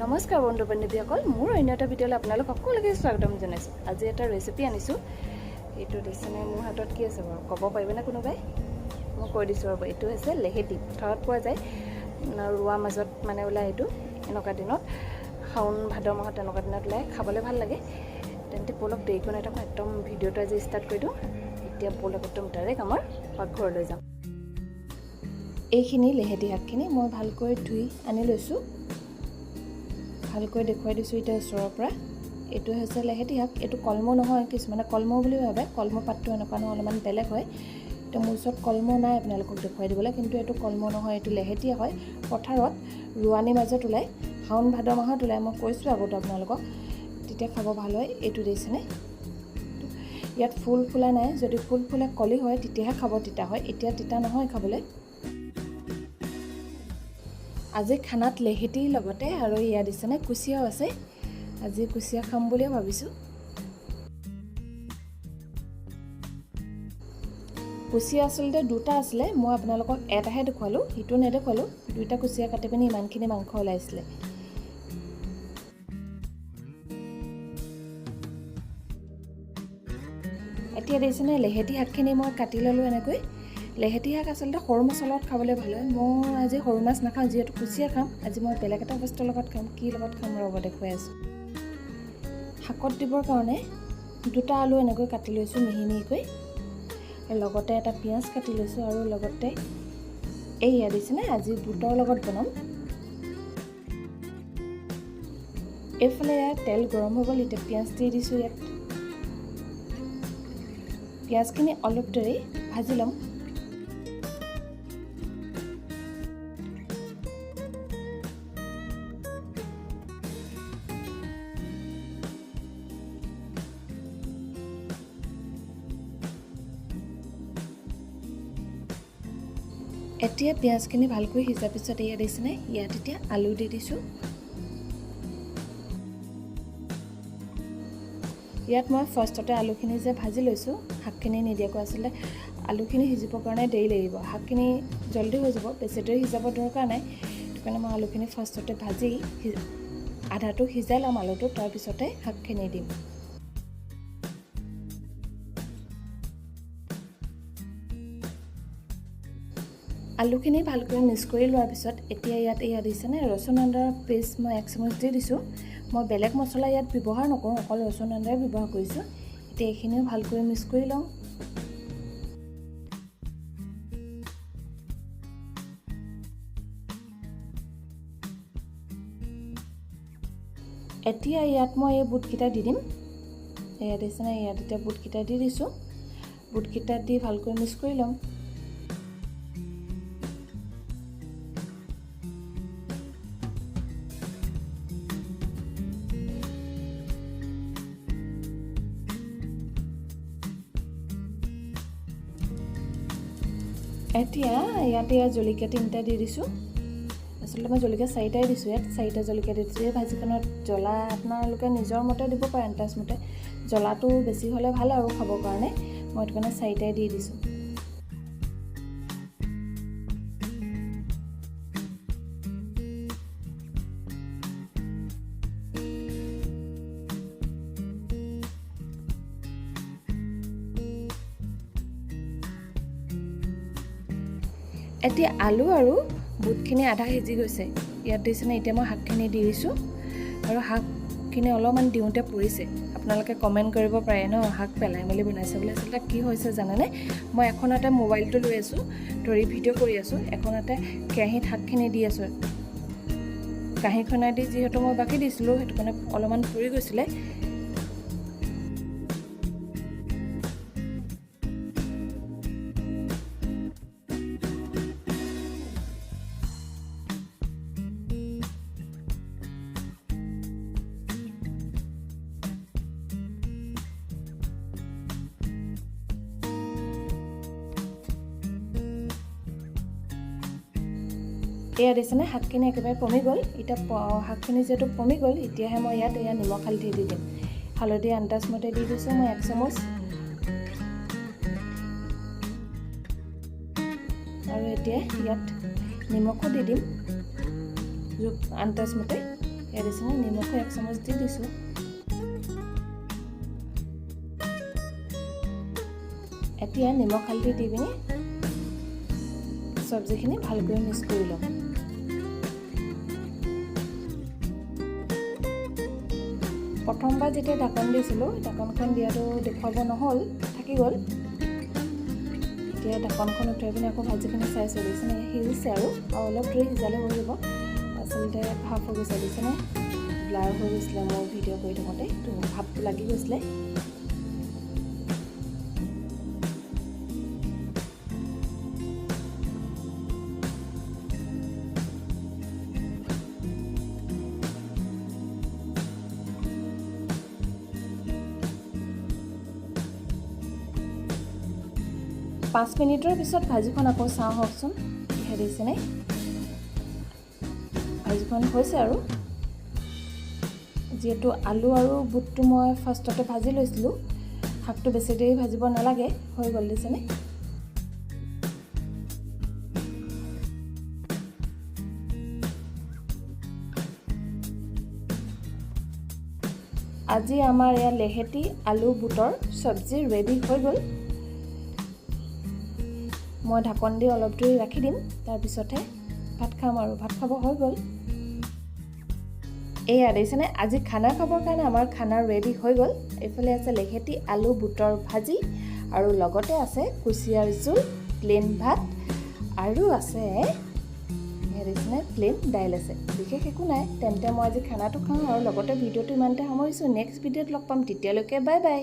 নমস্কাৰ বন্ধু বান্ধৱীসকল, মোৰ অন্য এটা ভিডিঅ'লৈ আপোনালোক সকলোকে স্বাগতম জনাইছোঁ। আজি এটা ৰেচিপি আনিছোঁ। এইটো দেখিছেনে? মোৰ হাতত কি আছে বাৰু, ক'ব পাৰিবনে কোনোবাই? মই কৈ দিছোঁ, ৰ'ব। এইটো হৈছে লেহেতি। পথাৰত পোৱা যায়, ৰোৱা মাজত মানে ওলায় এইটো। এনেকুৱা দিনত, শাওণ ভাদ মাহত এনেকুৱা দিনত ওলায়। খাবলৈ ভাল লাগে। তেন্তে ব'লক, দেৰি কৰি নাথাকোঁ, একদম ভিডিঅ'টো আজি ষ্টাৰ্ট কৰি দিওঁ। এতিয়া ব'লক, একদম ডাইৰেক্ট আমাৰ পাকঘৰলৈ যাওঁ। এইখিনি লেহেতি শাকখিনি মই ভালকৈ ধুই আনি লৈছোঁ। ভালকৈ দেখুৱাই দিছোঁ এতিয়া ওচৰৰ পৰা। এইটো হৈছে লেহেতি শাক। এইটো কলমৌ নহয়। কিছুমানে কলমৌ বুলি ভাবে। কলমৌ পাতটো এনেকুৱা নহয়, অলপমান বেলেগ হয়। এতিয়া মোৰ ওচৰত কলমৌ নাই আপোনালোকক দেখুৱাই দিবলৈ, কিন্তু এইটো কলমৌ নহয়, এইটো লেহেতীয়া হয়। পথাৰত ৰোৱানীৰ মাজত ওলায়, শাওণ ভাদ মাহত ওলায়। মই কৈছোঁ আগতে আপোনালোকক, তেতিয়া খাব ভাল হয়। এইটো দেখিছেনে? ইয়াত ফুল ফুলা নাই। যদি ফুল ফুলে, কলি হয়, তেতিয়াহে খাব তিতা হয়। এতিয়া তিতা নহয় খাবলৈ। আজি খানাত লেহেতিৰ লগতে আৰু ইয়াত দিছেনে, কুচিয়াও আছে। আজি কুচিয়া খাম বুলিয়ে ভাবিছোঁ। কুচিয়া আচলতে দুটা আছিলে, মই আপোনালোকক এটাহে দেখুৱালোঁ, সিটো নেদেখুৱালোঁ। দুইটা কুচিয়া কাটি পিনি ইমানখিনি মাংস ওলাইছিলে। এতিয়া দেখিছেনে, লেহেতি শাকখিনি মই কাটি ল'লোঁ এনেকৈ। লেহেতি শাক আচলতে সৰু মাছৰ লগত খাবলৈ ভাল হয়। মই আজি সৰু মাছ নাখাওঁ, যিহেতু কুচিয়া খাম। আজি মই বেলেগ এটা বস্তুৰ লগত খাম। কি লগত খাম, ৰ'ব, দেখুৱাই আছোঁ। শাকত দিবৰ কাৰণে দুটা আলু এনেকৈ কাটি লৈছোঁ মিহি মিহিকৈ, আৰু লগতে এটা পিঁয়াজ কাটি লৈছোঁ। আৰু লগতে এইয়া দিছেনে, আজি বুটৰ লগত বনাম। এইফালে ইয়াত তেল গৰম হৈ গ'ল। এতিয়া পিঁয়াজ দি দিছোঁ ইয়াত। পিঁয়াজখিনি অলপ দেৰি ভাজি ল'ম। এতিয়া পিঁয়াজখিনি ভালকৈ সিজাৰ পিছত এয়া দিছেনে, ইয়াত এতিয়া আলু দি দিছোঁ। ইয়াত মই ফাৰ্ষ্টতে আলুখিনি যে ভাজি লৈছোঁ শাকখিনি নিদিয়াকৈ। আচলতে আলুখিনি সিজিবৰ কাৰণে দেৰি লাগিব, শাকখিনি জল্দি হৈ যাব, বেছি দেৰি সিজাব দৰকাৰ নাই। সেইটো কাৰণে মই আলুখিনি ফাৰ্ষ্টতে ভাজি আধাটো সিজাই ল'ম আলুটো, তাৰপিছতে শাকখিনি দিম। আলুখিনি ভালকৈ মিক্স কৰি লোৱাৰ পিছত এতিয়া ইয়াত এয়া দিছেনে, ৰচুন আদাৰ পেষ্ট মই এক চামুচ দি দিছোঁ। মই বেলেগ মছলা ইয়াত ব্যৱহাৰ নকৰোঁ, অকল ৰচুন আদাৰে ব্যৱহাৰ কৰিছোঁ। এতিয়া এইখিনিও ভালকৈ মিক্স কৰি লওঁ। এতিয়া ইয়াত মই এই বুটকেইটা দি দিম। এয়া দিছেনে, ইয়াত এতিয়া বুটকেইটা দি দিছোঁ। বুটকেইটা দি ভালকৈ মিক্স কৰি ল'ম। এতিয়া ইয়াতে ইয়াত জলকীয়া তিনিটা দি দিছোঁ। আচলতে মই জলকীয়া চাৰিটাই দিছোঁ। ইয়াত চাৰিটা জলকীয়া দি দিছোঁ। এই ভাজিখনত জ্বলা আপোনালোকে নিজৰ মতে দিব পাৰে, আন্দাজ মতে। জ্বলাটো বেছি হ'লে ভাল আৰু খাবৰ কাৰণে। মই সেইটো কাৰণে চাৰিটাই দি দিছোঁ। এতিয়া আলু আৰু বুটখিনি আধা সিজি গৈছে। ইয়াত দিছেনে, এতিয়া মই শাকখিনি দি দিছোঁ। আৰু শাকখিনি অলপমান দিওঁতে পৰিছে। আপোনালোকে কমেণ্ট কৰিব পাৰে ন, শাক পেলাই মেলি বনাইছে বুলি। আচলতে কি হৈছে জানেনে? মই এখনতে মোবাইলটো লৈ আছোঁ, ধৰি ভিডিঅ' কৰি আছোঁ, এখনতে কেৰাহীত শাকখিনি দি আছোঁ। কাঁহীখনেদি যিহেতু মই বাকি দিছিলোঁ, সেইটো কাৰণে অলপমান পৰি গৈছিলে। এয়া দিছেনে, শাকখিনি একেবাৰে পমি গ'ল। এতিয়া শাকখিনি যিহেতু পমি গ'ল, এতিয়াহে মই ইয়াত এয়া নিমখ হালধি দি দিম। হালধি আন্দাজ মতে দি দিছোঁ মই এক চামুচ। আৰু এতিয়া ইয়াত নিমখো দি দিম জোখ আন্দাজ মতে। এয়া দিছেনে, নিমখো এক চামুচ দি দিছোঁ। এতিয়া নিমখ হালধি দি পিনি চব্জিখিনি ভালকৈ মিক্স কৰি ল'ম। প্ৰথমবাৰ যেতিয়া ঢাকন দিছিলোঁ, ঢাকনখন দিয়াটো দেখুৱাব নহ'ল, থাকি গ'ল। এতিয়া ঢাকনখন উঠাই পিনি আকৌ ভাজিখিনি চাইছোঁ, দেখিছেনে সিজিছে আৰু অলপ দেৰি সিজালে হৈ যাব। আচলতে ভাপ হৈ গৈছে, দেখিছেনে ব্লাৰ হৈ গৈছিলে মোৰ ভিডিঅ' কৰি থাকোঁতে, তো ভাপটো লাগি গৈছিলে। 5 মিনিটৰ পিছত ভাজিখন আকৌ চাওঁ হওকচোন, দেখিছেনে ভাজিখন হৈছে। আৰু যিহেতু আলু আৰু বুটটো মই ফাৰ্ষ্টতে ভাজি লৈছিলোঁ, শাকটো বেছি দেৰি ভাজিব নালাগে, হৈ গ'ল দিছেনে। আজি আমাৰ এয়া লেহেতি আলু বুটৰ চব্জি ৰেডি হৈ গ'ল। মই ঢাকন দি অলপ দেৰি ৰাখি দিম, তাৰপিছতহে ভাত খাম আৰু ভাত খাব হৈ গ'ল। এয়া দেখিছেনে আজি খানা খাবৰ কাৰণে আমাৰ খানা ৰেডি হৈ গ'ল। এইফালে আছে লেহেতি আলু বুটৰ ভাজি আৰু লগতে আছে কুচিয়াৰ জোল, প্লেইন ভাত আৰু আছে এয়া দেখিছেনে প্লেইন দাইল আছে, বিশেষ একো নাই। তেন্তে মই আজি খানাটো খাওঁ আৰু লগতে ভিডিঅ'টো ইমানতে সামৰিছোঁ। নেক্সট ভিডিঅ'ত লগ পাম, তেতিয়ালৈকে বাই বাই।